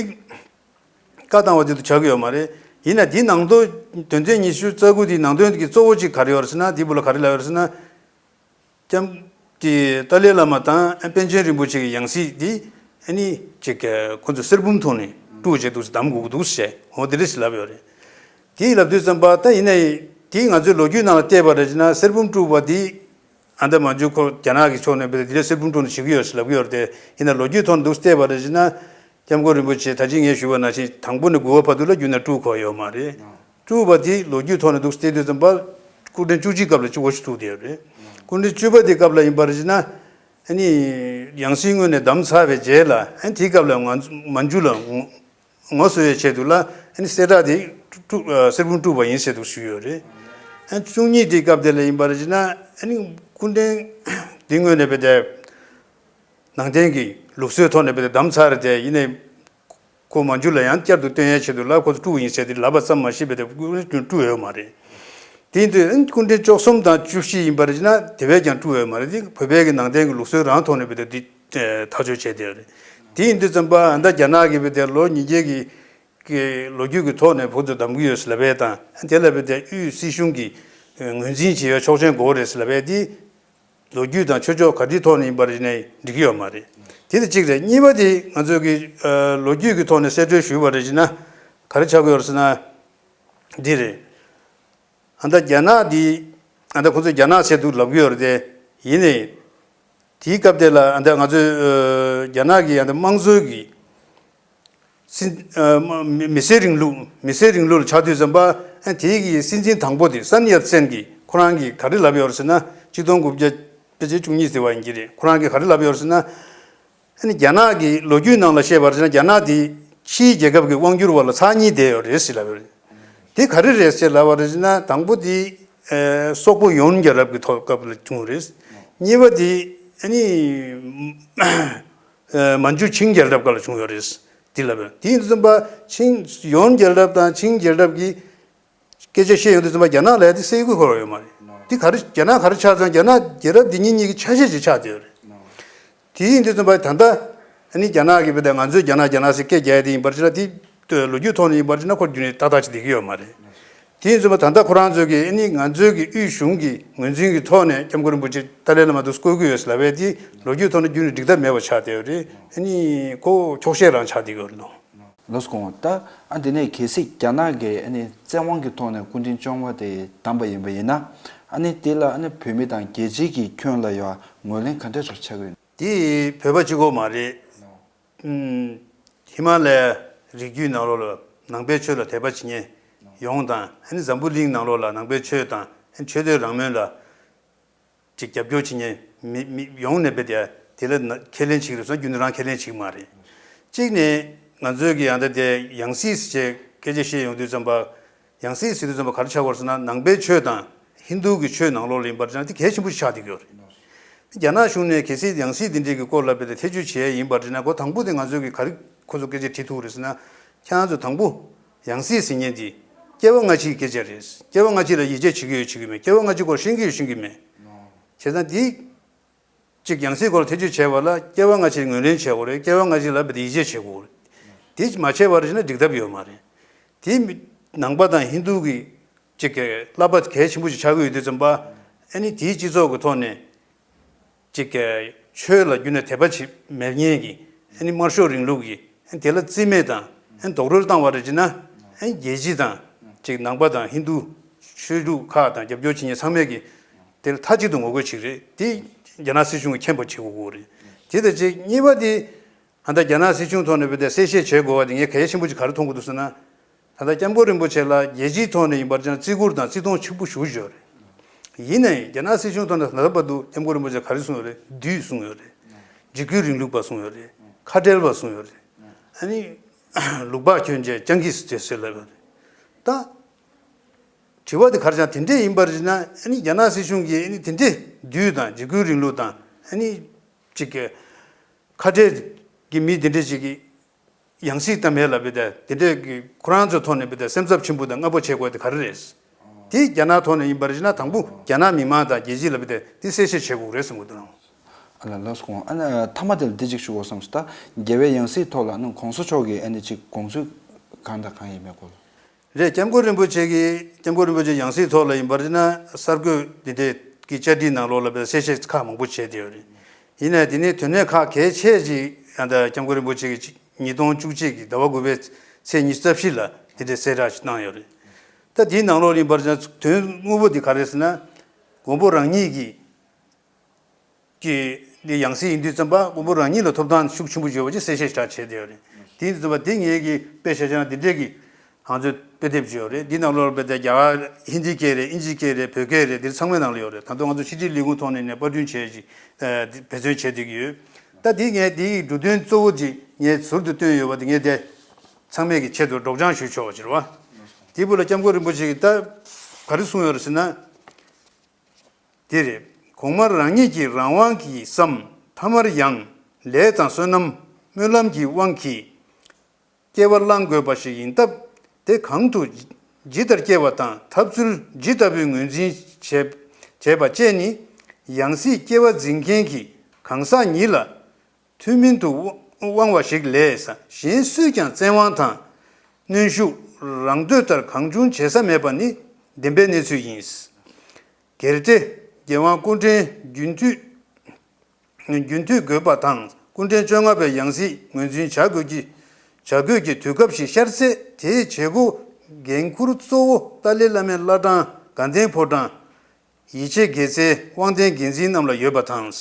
བཀའ་བཏང་བ་དེ་ཚོ་ཆགས་ཀྱི་ཡོད་མ་རེད། ཡིན་ན་དེའི་ནང་དོན་དོན་ཚན་ཉི་ཤུ་རྩ་དགུ་དེའི་ནང་དོན་གྱི་གཙོ་བོ་གཅིག་ག་རེ་ཡོད་རེད་ཟེར་ན། དེའི་སྦུག་ལ་ག་རེ་ལབ་ཡོད་རེད་ཟེར་ན། སྐྱབས་དེ་ཏཱ་ལའི་བླ་མ་དང་པཎ་ཆེན་རིན་པོ་ཆེ་གི་ཡང་སྲིད་དེ་ཨ་ནི་ཅིག་ཁོ་ཚོ་གསེར་བུམ་ཐོག་ནས་དཀྲུགས་བྱས་འདུག་བདམས་དགོས་ཀྱི་འདུག་ཟེར། འོ་དེ་འདྲ་ཞིག་ལབ་ཡོད་རེད། དེ་ལབ་དུས་ཙམ་པ་ད་ཡིན་ནའི་དེ་ང་ཚོའི་ལོ་རྒྱུས་ནང་ལ་བལྟས་པ་རེད་ཅེ་ན། གསེར་བུམ་དཀྲུགས་པ་དེ་ཨ་ད་མན་ཇུ་ཁོ་རྒྱ་ནག་གི་ཕྱོགས་ནས་བལྟས་དེ་འདྲ་གསེར་བུམ་དཀྲུགས་ནས་བྱེད་ཀྱི་ཡོད་ཟེར་ལབ་ཀྱི་ཡོད་རེད་དེ། ཡིན་ན་ལོ་རྒྱུས་ཐོག་ནས་འདུག་བལྟས་པ་རེད་ཅེ་ན། སྐྱབས་མགོན་རིན་པོ་ཆེ་ད་ཅི་ངས་ཞུས་པ་ནང་བཞིན་དང་པོ་ནས་དགུ་པ་བར་དུ་ལ་རྒྱུན་ནས་དཀྲུག་གོ་ཡོད་མ་རེད། དཀྲུག་པ་དེ་ལོ་རྒྱུས་ཐོག་ནས་འདུག་བལྟས་དུས་ཙམ་པ་སྐུ་ཕྲེང་བཅུ་གཅིག་སྐབས་ལ་གཅིག་པོ་ཞིག་ཐུག་བསྡད་ཡོད་རེད། སྐུ་ཕྲེང་བཅུ་པ་དེ་སྐབས་ལ་ཡིན་པ་རེད་ཅེ་ན། ཨ་ནི་ཡང་སྲིད་དངོས་གནས་བདམས་ཚར་བའི་རྗེས་ལ་ཨ་ནི་དེའི་སྐབས་ལ་ང་ཚོ་མན་ཇུ་ལ་ངོ་ངོ་བསུ་བའི་ཆེད་དུ་ལ་ཨ་ནི་གསལ་བསྒྲགས་དེ་དཀྲུག་ཨ་གསེར་བུམ་དཀྲུགས་པ་ཡིན་ཟེར་འདུག་ཞུས་ཡོད་རེད། ཨ་ནི་བཅུ་གཉིས་དེའི་སྐབས་དེ་ལ་ཡིན་པ་རེད་ཅེ་ན། ཨ་ནི་ སྐུ་ཕྲེང་འདི་སྔོན་ནས་བས་ཏེ་ནང་བསྟན་གྱི་ལུགས་སྲོལ་ཐོག་ནས་བས་ཏེ་བདམས་ཚར་ཏེ་ཡིན་ནའི། ཁོ་མ་འཇུ་ལ་ཡང་བསྐྱར་དུ་བཏོན་ཡའི་ཆེད་དུ་ལབ་ཁོ་ཚོ་དཀྲུགས་ཡིན་ཟེར་ཏེ་ལབ་པ་ཙམ་མ་ཤེས་པས་ཏེ་སྐུ་ཕྲེང་དཀྲུགས་ཡོད་མ་རེད། དེ་ཡིན་དུས་སྐུ་ཕྲེང་བཅུ་གསུམ་དང་བཅུ་བཞི་ཡིན་པར་བྱས་ན་དེ་བས་ཀྱང་དཀྲུགས་ཡོད་མ་རེད། དེ་བོད་པའི་གི་ནང་བསྟན་གྱི་ལུགས་སྲོལ་རང་ཐོག་ནས་བས་ཏེ་འདི་ཐག་གཅོད་བྱས་ཏེ་ཡོད་རེད། དེ་ཡིན་དུས་ཙམ་པ་ཨ་ད་རྒྱ་ནག་གི་བས་ཏེ་ལོ་ཉིས་བརྒྱ་གི་གི་ལོ་རྒྱུས་ཀྱི་ཐོག་ནས་བོད་དུ་བདམས་ཀྱི་ཡོད་ཟེར་ལབ་པས་དང་དེ་ལ་བས་ཏེ་དབུས་སྲིད་གཞུང་གི་ངོས་འཛིན་བྱེད་ཡ་ཆོག་མཆན་དགོས་རེད་ཟེར་ལབ་པས་དེ། ལོ་རྒྱུས་དང་ཆོས་ཕྱོགས་ག་འདྲའི་ཐོག་ནས་ཡིན་པ་རེད་ན་འགྲིག་གི་ཡོད་མ་རེད། དེ་དང་གཅིག་རེད། གཉིས་པ་དེ་ང་ཚོས་ཀྱི་ལོ་རྒྱུས་ཀྱི་ཐོག་ནས་གསེད་བཀྲོལ་ཞུས་པ་རེད་ཅེ་ན་ག་རེ་ཆགས་ཀྱི་ཡོད་རེད་ཟེར་ན་འདི་རེད། ཨ་ད་རྒྱ་ནག་འདི་ཨ་ད་ཁོ་ཚོས་རྒྱ་ནག་ཟེར་འདུག་ལབ་ཀྱི་ཡོད་རེད་དེ་ཡིན་ནའི་དེའི་སྐབས་དེ་ལ་ཨ་ད་ང་ཚོས་རྒྱ་ནག་གི་ཨ་ད་དམངས་གཙོའི་གི་སྲིད་ཨ་མ་མི་སེར་རིང་ལུགས་མི་སེར་རིང་ལུགས་ལ་ཆགས་དུས་ཙམ་པ་ཨ་དེའི་གི་སྲིད་འཛིན་དང་པོ་དེ་སན་ཡར་སེན་གྱིས་ཁོ་རང་གིས་ག་རེ་ལབ་ཡོད་རེད་ཟེར་ན་གཅིག་སྟོང་དགུ་བརྒྱ་ཕལ་ཆེར་བཅུ་གཉིས་ཟེར་བ་ཡིན་གྱི་རེད། ཁོ་རང་གིས་ག་རེ་ལབ་ཡོད་རེད་ཟེར་ན་ཨ་ནི་རྒྱ་ནག་གི་ལོ་རྒྱུས་ནང་ལ་བཤད་པར་ཟེར་ན་རྒྱ་ནག་དེ་ཕྱིའི་རྒྱལ་ཁབ་ཀྱི་དབང་སྒྱུར་བ་ལ་ཚར་གཉིས་བསྡད་ཡོད་རེད་ཟེར་ལབ་ཡོད་རེད། དེ་ག་རེ་རེད་ཟེར་ལབ་པ་རེད་ཟེར་ན་དང་པོ་དེ་ཨ་སོག་པོ་ཡོན་རྒྱལ་རབས་ཀྱི་ཐོག་སྐབས་ལ་བྱུང་རེད། གཉིས་པ་དེ་ཨ་ནི། ཨ་མན་ཇུ་ཆིང་རྒྱལ་རབས་སྐབས་ལ་བྱུང་ཡོད་རེད། དེ་ལབ་ཡོད། དེ་ཡིན་དུས་ཙམ་པ་ཆིང་ཡོན་རྒྱལ་རབས་དང་ཆིང་རྒྱལ་རབས་ཀྱི་སྐད་ཆ་བཤད་ཡོང་དུས་ཙམ་པ་རྒྱ་ནག་ལ་དེ་གསལ་པོ་གོ་ཡོད་མ་རེད། དེ་ག་རེ་རྒྱ་ནག་ག་རེ་ཆགས་སོང་རྒྱ་ནག་རྒྱལ་རབས་འདི་གཉིས་གཉིས་ཀྱི་ཆ་ཤས་ཅིག་ཆགས་བསྡད་ཡོད་རེད། དེ་ཡིན་དུས་ཙམ་པ་ད་ལྟ་ཨ་ནི་རྒྱ་ནག་གིས་བས་ད་ང་ཚོས་རྒྱ་ནག་རྒྱ་ནག་ཟེར་སྐད་རྒྱག་ཡ་དེ་ཡིན་པར་བྱས་ན་དེ་ལོ་རྒྱུས་ཐོག་ནས་ཡིན་པར་བྱས་ན་ཁོ་རྒྱུན་ནས་ཏག་ཏག་ཅིག་བསྡད་ཀྱི་ཡོད་མ་རེད། དེ་ཡིན་ཙམ་པ་ད་ལྟ་ཁོ་རང་ཚོས་ཀྱིས་ཨ་ནི་ང་ཚོའི་གི་དབུས་གཞུང་གི་ངོས་འཛིན་གྱི་ཐོག་ནས་སྐྱབས་མགོན་རིན་པོ་ཆེ་ཏཱ་ལའི་བླ་མ་དུ་བསྐོ་གི་ཡོད་ཟེར་ལབ་པས་དེ་ལོ་རྒྱུས་ཐོག་ནས་རྒྱུན་ནས་འགྲིག་ཐབས་མེད་པ་ཆགས་བསྡད་ཡོད་རེད། ཨ་ནི་ཁོ་འཁྱོག་བཤད་རང་ཆགས་བསྡད་ཡོད་རེད་འདུག་ལགས་སོ། ད་ཨ་འདི་ནས་གལ་སྲིད་རྒྱ་ནག་གིས་ཨ་ནི་བཙན་དབང་གི་ཐོག་ནས་སྐུ་ཕྲེང་བཅོ་ལྔ་པ་དེ་བདམས་པ་ཡིན་པ་ཡིན་ན་ཨ་ནི་དེ་ལ་ཨ་ནི་བོད་མི་དང་རྒྱལ་སྤྱི་གི་ཁྱོན་ལ་ཡང་ངོས་ལེན་ག་འདྲ་ཞིག་ཆགས་ཀྱི་ཡོད། དེ་བོད་པ་གཅིག་པོ་མ་རེད། ཧི་མ་ལ་ཡའི་རི་རྒྱུད་ནང་ལོགས་ལ་ནང་པའི་ཆོས་ལ་དད་པ་བྱེད་མཁན་ཡོངས་དང་ཨ་ནི་འཛམ་བུ་གླིང་ནང་ལོགས་ལ་ནང་པའི་ཆོས་དང་ཨ་ནི་ཆོས་དད་རང་མོས་ལ་ཅིག་རྒྱབ་སྐྱོར་བྱེད་མཁན་མི་མི་ཡོངས་ནས་བས་དེ་དེ་ལ་ཁས་ལེན་བྱེད་ཀྱི་རེད་སོང་རྒྱུན་དུ་རང་ཁས་ལེན་བྱེད་ཀྱི་མ་རེད། གཅིག་ནས་ང་ཚོའི་གི་ཡང་ད་དེ་ཡང་སྲིད་ཟེར་བྱས་སྐད་ཆ་བཤད་ཡོང་དུས་ཙམ་པ། ཡང་སྲིད་ཟེར་དུས་ཙམ་པ་ག་རེ་ཆགས་ཀྱི་ཡོད་རེད་ཟེར་ན་ནང་པའི་ཆོས་དང་ཧིན་རྡུ་གི་ཆོས་ནང་ལོགས་ལ་ཡིན་པར་བྱས་ན་དེ་གལ་ཆེན་པོ་ཞིག་ཆགས་བསྡད་ཀྱི་ཡོད་རེད། རྒྱ་ནག་གཞུང་ནས་གལ་སྲིད་ཡང་སྲིད་འདི་འདྲའི་གི་སྐོར་ལ་བས་ཏེ་ཐེ་བྱུས་བྱས་ཡིན་པར་བྱས་ན་ཁོ་དང་པོ་དེ་ང་ཚོས་གི་ག་རེ་ཁོ་ཚོ་སྐད་ཆ་དྲིས་ཐུབ་རེད་ཟེར་ན། ཁྱེད་རང་ཚོ་དང་པོ་ཡང་སྲིད་ཟེར་མཁན་དེ་སྐྱེ་བ་སྔ་ཕྱིའི་སྐད་ཆ་རེད། སྐྱེ་བ་སྔ་ཕྱི་ལ་ཡིད་ཆེས་བྱེད་ཀྱི་ཡོད་བྱེད་ཀྱི་མེད། སྐྱེ་བ་སྔ་ཕྱི་སྐོར་ཤེས་ཀྱི་ཡོད་ཤེས་ཀྱི་མེད། བྱས་ཙང་དེ། གཅིག་ཡང་སྲིད་སྐོར་ཐེ་བྱུས་བྱས་པ་ལ་སྐྱེ་བ་སྔ་ཕྱི་ངོས་ལེན་བྱེད་དགོས་རེད། སྐྱེ་བ་སྔ་ཕྱི་ལ་བས་ཏེ་ཡིད་ཆེས་བྱེད་དགོས་རེད། དེ་མ་བྱས་པར་བྱས་ན་འགྲིག་ཐབས་ཡོད་མ་རེད། དེ་མི་ནང་པ་དང་ཧིན་རྡུ་གི་གཅིག་གི་བསླབ་པ་གལ་ཆེན་པོ་ཞིག་ཆགས་ཀྱི་ཡོད་དུས་ཙམ་པ་ཨ་ནི་དེའི་སྤྱི་ཚོགས་ཀྱི་ཐོག་ནས་གཅིག་གི་ཆོས་ལ་རྒྱུན་ནས་དད་པ་བྱེད་མེད་མཁན་གྱི་ཨ་ནི་དམར་ཤོག་རིང་ལུགས་ཀྱི་ཨ་ནི་དེ་ལ་རྩིས་མེད་དང་ཨ་ནི་རྡོག་རོལ་བཏང་བ་རེད་ཅེ་ན་ཨ་ནི་རྒྱལ་སྤྱི་དང་གཅིག་ནང་པ་དང་ཧིན་རྡུ་ཆོས་ལུགས་ཁག་དང་རྒྱབ་སྐྱོར་བྱེད་མཁན་ཚང་མས་ཀྱི་དེ་ལ་མཐའ་གཅིག་ཏུ་ངོ་རྒོལ་བྱེད་ཀྱི་རེད། དེ་རྒྱ་ནག་སྲིད་གཞུང་གིས་མཁྱེན་པ་བྱེད་དགོས་ཀྱི་རེད། དེ་དང་གཅིག་གཉིས་པ་དེ་ད་ལྟ་རྒྱ་ནག་སྲིད་གཞུང་ཐོག་ནས་བས་ཏེ་གསལ་བཤད་བྱེད་དགོས་པ་དེ་ངས་གལ་ཆེན་པོ་ཅིག་ག་རེ་མཐོང་གི་འདུག་ཟེར་ན། ད་ལྟ་སྐྱབས་མགོན་རིན་པོ་ཆེ་ལ་རྒྱལ་སྤྱིའི་ཐོག་ནས་ཡིན་པར་བྱས་ན་བརྩི་བཀུར་དང་བརྩི་མཐོང་ཆེན་པོ་ཞེ་པོ་ཅིག་ཡོད་རེད། ཡིན་ནའི་རྒྱ་ནག་སྲིད་གཞུང་ཐོག་ནས་ད་ལྟ་བར་དུ་སྐྱབས་མགོན་རིན་པོ་ཆེ་ག་རེ་གསུངས་ཡོད་རེད། བདུད་གསུངས་ཡོད་རེད། འཇིགས་སྐུལ་རིང་ལུགས་པ་གསུངས་ཡོད་རེད། ཁ་བྲལ་བ་གསུངས་ཡོད་རེད། ཨ་ནི་ལུག་པགས་གྱོན་བྱས་སྤྱང་ཀི་ཟེར་ཟེར་ལབ་ཡོད་རེད། ད་དྲི་བ་དེ་ག་རེ་བྱུང་དེ་འདྲས་ཡིན་པར་བྱས་ན་ཨ་ནི་རྒྱ་ནག་སྲིད་གཞུང་གིས་ཨ་ནི་དེ་འདྲས་བདུད་དང་འཇིགས་སྐུལ་རིང་ལུགས་དང་ཨ་ནི་གཅིག་གི་ཁ་བྲལ་གྱི་མི་དེ་འདྲས་ཅིག་གི་ཡང་སྲིད་ད་མེད་ལབ་པའི་དེ་དེ་འདྲས་ཀྱི་ཁོ་རང་ཚོའི་ཐོག་ནས་བས་ཏེ་སེམས་འཚབ་ཆེན་པོ་དང་དངོས་པོ་བྱེད་དགོས་དེ་ག་རེ་རེད། དེ་རྒྱ་ནག་ཐོག་ནས་ཡིན་པར་བྱས་ན་དང་པོ་རྒྱ་ནག་མི་མང་དང་རྒྱལ་སྤྱི་ལ་བས་ཏེ་དེ་གསལ་བཤད་བྱེད་དགོས་རེད་བསམ་གྱི་འདུག་ཨ་ལ་ལགས་སོ། ཨ་ནི་མཐའ་མ་དེ་ལ་འདི་གཅིག་ཞུ་དགོས་བསམ་སོང་། ད་རྒྱལ་བའི་ཡང་སྲིད་ཐོག་ལ་ནི་གོང་ས་མཆོག་གི་ཨ་ནི་གཅིག་དགོངས་ཚུལ་གང་དང་གང་ཡིན་མེད་སྐོར་ལ། རེད། སྐྱབས་མགོན་རིན་པོ་ཆེ་གིས་སྐྱབས་མགོན་རིན་པོ་ཆེ་ཡང་སྲིད་ཐོག་ལ་ཡིན་པར་བྱས་ན་གསར་འགོད་འདི་འདྲས་ཀྱི་བཅར་འདྲི་ནང་ལོགས་ལ་བས་གསལ་བཤད་ཁག་མང་པོ་བྱས་བསྡད་ཡོད་རེད། ཡིན་ནའི་དེ་ནས་དོན་གནད་ཁག་གལ་ཆེ་ཅིག་ཡང་ད་སྐྱབས་མགོན་རིན་པོ་ཆེ་གིས་ཉིས་སྟོང་བཅུ་གཅིག་གི་ཟླ་བ་དགུ་པའི་ཚེས་ཉི་ཤུ་རྩ་བཞི་ལ་དེ་འདྲའི་གསལ་བསྒྲགས་ཤིག་གནང་ཡོད་རེད། ད་དེའི་ནང་ལོགས་ཡིན་པར་བྱས་ན་དོན་དངོས་པོ་དེ་ག་རེ་ཟེར་ན། མགོན་པོ་རང་ཉིད་ཀྱིས་ཀྱི་འདི་ཡང་སྲིད་ཡིན་དུས་ཙམ་པ་མགོན་པོ་རང་ཉིད་ལ་ཐོབ་ཐང་ཤུགས་ཆེན་པོ་ཡོད་པ་ཅིག་གསལ་བཤད་ཞིག་བྱས་བསྡད་ཡོད་རེད། དེ་ཡིན་དུས་ཙམ་པ་དེ་ངེད་ཀྱིས་དཔེ་ཆ་བཞག་ན་འདི་འདྲས་ཀྱི་ང་ཚོས་དཔེ་དེབ་ཅིག་ཡོད་རེད། འདི་ནང་ལོགས་བས་ཏེ་རྒྱ་གར་ཧིན་དི་སྐད་རེད། ཨིན་ཇི་སྐད་རེད། བོད་སྐད་རེད། འདིར་ཚང་མའི་ནང་ལ་ཡོད་རེད། ད་དུང་ང་ཚོ་ཕྱི་དྲིལ་ལས་ཁུངས་ཐོག་ནས་ནས་པར་སྐྲུན་བྱས་ཅིག་འབད་བརྩོན་བྱས་བསྡད་ཀྱི་ཡོད། ད་འདི་ངས་འདིའི་འབྲུ་དོན་གཙོ་བོ་ཅིག་ངས་ཟུར་དུ་བཏོན་ཡོད་པ་དེ་ངས་དེ་ཚང་མས་ཀྱི་ཆེད་དུ་སྒྲོག་སྦྱང་ཞུ་ཆོག་པ་ཅིག་རེད་བ། དེའི་བུ་ལ་སྐྱབས་མགོན་རིན་པོ་ཆེ་གིས་ད་ག་རེ་གསུངས་ཡོད་རེད་ཟེར་ན། དེ་རེད། གོང་མ་རང་ཉིད་ཀྱི་རང་དབང་གིས་སམ། ཐ་མར་ཡང་ལས་དང་བསོད་ནམས་སྨོན་ལམ་གྱི་དབང་གིས་སྐྱེ་བ་བླང་དགོས་པ་ཞིག་ཡིན་སྟབས། དེ་གང་དུ་ཇི་ལྟར་སྐྱེ་བ་དང་ཐབས་ཚུལ་ཇི་ལྟ་བུའི་ངོས་འཛིན་བྱེད་བྱེད་པ་བཅས་ནི། ཡང་སྲིད་སྐྱེ་བ་འཛིན་མཁན་གྱི་གང་ཟག་ཉིད་ལ་ཐུན་མིན་དུ་དབང་བ་ཞིག་ལས། གཞན་སུས་ཀྱང་བཙན་དབང་དང་གནོན་ཤུགས་རང་འདོད་ལྟར་གང་བྱུང་བྱེད་ས་མེད་པ་ནི་བདེན་པའི་གནས་ཚུལ་ཡིན། གལ་ཏེ་རྒྱལ་དབང་སྐུ་ཕྲེང་རྒྱུན་མཐུད་རྒྱུན་མཐུད་དགོས་པ་དང་། སྐུ་ཕྲེང་བཅོ་ལྔ་པའི་ཡང་སྲིད་ངོས་འཛིན་བྱ་དགོས་ཀྱི་བྱ་དགོས་ཀྱི་དུས་སྐབས་ཤིག་ཤར་ཚེ། དེའི་བྱེད་སྒོ་འགན་འཁུར་གཙོ་བོ་ཏཱ་ལའི་བླ་མའི་བླ་བྲང་དགའ་ལྡན་ཕོ་བྲང་། ཡེ་ཤེས་དགེ་རྩེའི་དབང་ལྡན་འགན་འཛིན་རྣམས་ལ་ཡོད་པ་དང་།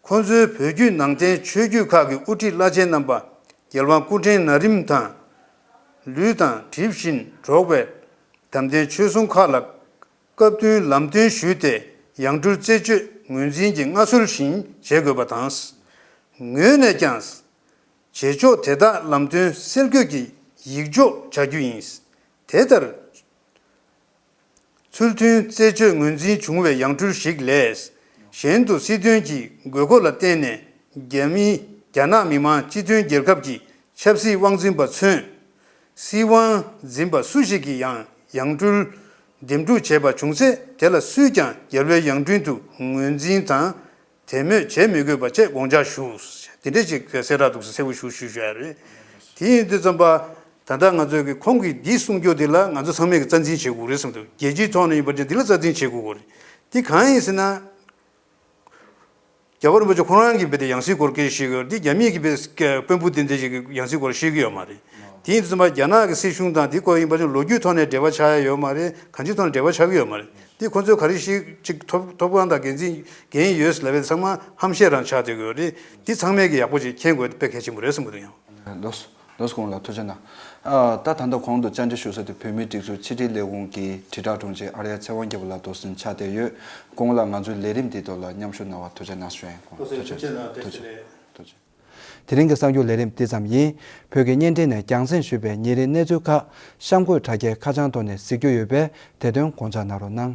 ཁོང་ཚོའི་བོད་བརྒྱུད་ནང་བསྟན་ཆོས་བརྒྱུད་ཁག་གི་དབུ་ཁྲིད་བླ་ཆེན་རྣམ་པ་རྒྱལ་དབང་སྐུ་ཕྲེང་ན་རིམ་དང་། ལུས་དང་གྲིབ་བཞིན་འགྲོགས་པའི་དམ་ལྡན་ཆོས་སྲུང་ཁག་ལ་སྐབས་བསྟུན་ལམ་སྟོན་ཞུས་ཏེ། ཡང་སྤྲུལ་རྩད་གཅོད་ངོས་འཛིན་གྱི་མངའ་གསོལ་བཞིན་བྱེད་དགོས་པ་དང་། ངོས་ནས་ཀྱང་བྱེད་ཕྱོགས་དེ་དག་ལམ་སྟོན་སེལ་དགོས་ཀྱི་ཡིག་འཇོག་བྱ་རྒྱུ་ཡིན། དེ་ལྟར་ཚུལ་མཐུན་རྩད་གཅོད་ངོས་འཛིན་བྱུང་བའི་ཡང་སྤྲུལ་ཞིག་ལས། གཞན་དུ་སྲིད་དོན་གྱི་དགོས་མཁོ་ལ་བརྟེན་ནས་རྒྱ་མི་རྒྱ་ནག་མི་དམངས་སྤྱི་མཐུན་རྒྱལ་ཁབ་ཀྱི་ཆབ་སྲིད་དབང་འཛིན་པ་ཚོས། སྲིད་དབང་འཛིན་པ་སུ་ཞིག་གིས་ཡང་ཡང་སྤྲུལ་འདེམས་སྒྲུག་བྱས་པ་བྱུང་ཚེ། དེ་ལ་སུས་ཀྱང་རྒྱལ་བའི་ཡང་སྤྲུལ་དུ་ངོས་འཛིན་དང་དད་མོས་བྱེད་མི་དགོས་པ་བཅས་དགོངས་འཇགས་ཞུ། དེ་འདྲ་ཞིག་གསལ་བསྒྲགས་འདུག་གསལ་པོ་ཞུ་ཞུ་ཞུ་ཡ་རེད། དེ་ཡིན་དུས་ཙམ་པ། ད་ལྟ་ང་ཚོས་ཀྱི་ཁོང་གིས་འདི་གསུང་རྒྱུ་འདི་ལ་ང་ཚོ་ཚང་མས་ཀྱི་རྩ་འཛིན་བྱེད་དགོས་རེད་བསམ་འདུག་རྒྱལ་སྤྱིའི་ཐོག་ནས་ཡིན་པ་ཅིག་འདི་ལ་རྩ་འཛིན་བྱེད་དགོས་རེད། འདི་གང་ཡིན་ཟེར་ན། རྒྱལ་བ་རིན་པོ་ཆེ་ཁོ་རང་གིས་རྦད་དེ་ཡང་སྲིད་སྐོར་སྐད་ཆ་བཤད་ཀྱི་ཡོད་རེད། འདི་རྒྱ་མིས་ཀྱི་རྦད་དཔོན་པོ་དེ་འདྲ་ཞིག་གིས་ཡང་སྲིད་སྐོར་བཤད་ཀྱི་ཡོད་མ་རེད། དེ་ཡིན་དུས་ཙམ་པ་རྒྱ་ནག་གི་སྲིད་གཞུང་དང་འདི་སྐོར་ཡིན་པ་ཅིག་ལོ་རྒྱུས་ཐོག་ནས་འབྲེལ་བ་ཆགས་ཡ་ཡོད་མ་རེད། གང་ཅིའི་ཐོག་ནས་འབྲེལ་བ་ཆགས་ཀྱི་ཡོད་མ་རེད། འདི་ཁོ་ཚོས་ག་རེ་ཞིག་ཅིག་ཐོབ་ཐོབ་ཁང་དང་འགན་འཛིན་འགན་ཡོད་ལབ་པའི་ཚང་མ་ཧམ་བཤད་རང་ཆགས་བསྡད་ཀྱི་ཡོད་རེད། འདི་ཚང་མས་ཀྱི་ཡག་པོ་ཅིག་མཁྱེན་དགོས་དཔེ་གལ་ཆེན་པོ་རེད་བསམ་གྱི་འདུག་ཡང་། ལོས། ལོས་དགོངས་ལ་ཐུགས་རྗེ་གནང་། ཨ། ད་ད་ལྟ་གོང་དུ་བཅར་འདྲི་ཞུ་ས་དེ་བོད་མིའི་སྒྲིག་འཛུགས་ཕྱི་དྲིལ་ལས་ཁུངས་ཀྱི་དྲིལ་བསྒྲགས་དྲུང་ཆེ་ཨར་ཡ་ཚེ་དབང་རྒྱལ་པོ་ལགས་འདུག་སེ་ཆགས་བསྡད་ཡོད། དགོངས་ལ་ང་ཚོའི་ལས་རིམ་འདིའི་ཐོག་ལ་མཉམ་ཞུགས་གནང་བར་ཐུགས་རྗེ་གནང་ཞུ་ཡིན། ཐུགས་རྗེ་གནང་། ཐུགས་རྗེ་གནང་། ཐུགས་རྗེ། ཐུགས་རྗེ། དེ་རིང་གི་གསར་འགྱུར་ལས་རིམ་འདི་ཙམ་ཡིན། བོད་ཀྱི་བརྙན་འཕྲིན་ནས་རྒྱང་སྲིང་ཞུས་པའི་ཉིན་རེའི་གནས་ཚུལ་ཁག་གཤམ་འཁོད་དྲ་རྒྱའི་ཁ་བྱང་ཐོག་ནས་གཟིགས་རྒྱུ་ཡོད་པས། དེ་དོན་དགོངས་འཇགས་གནང་རོགས་གནང་།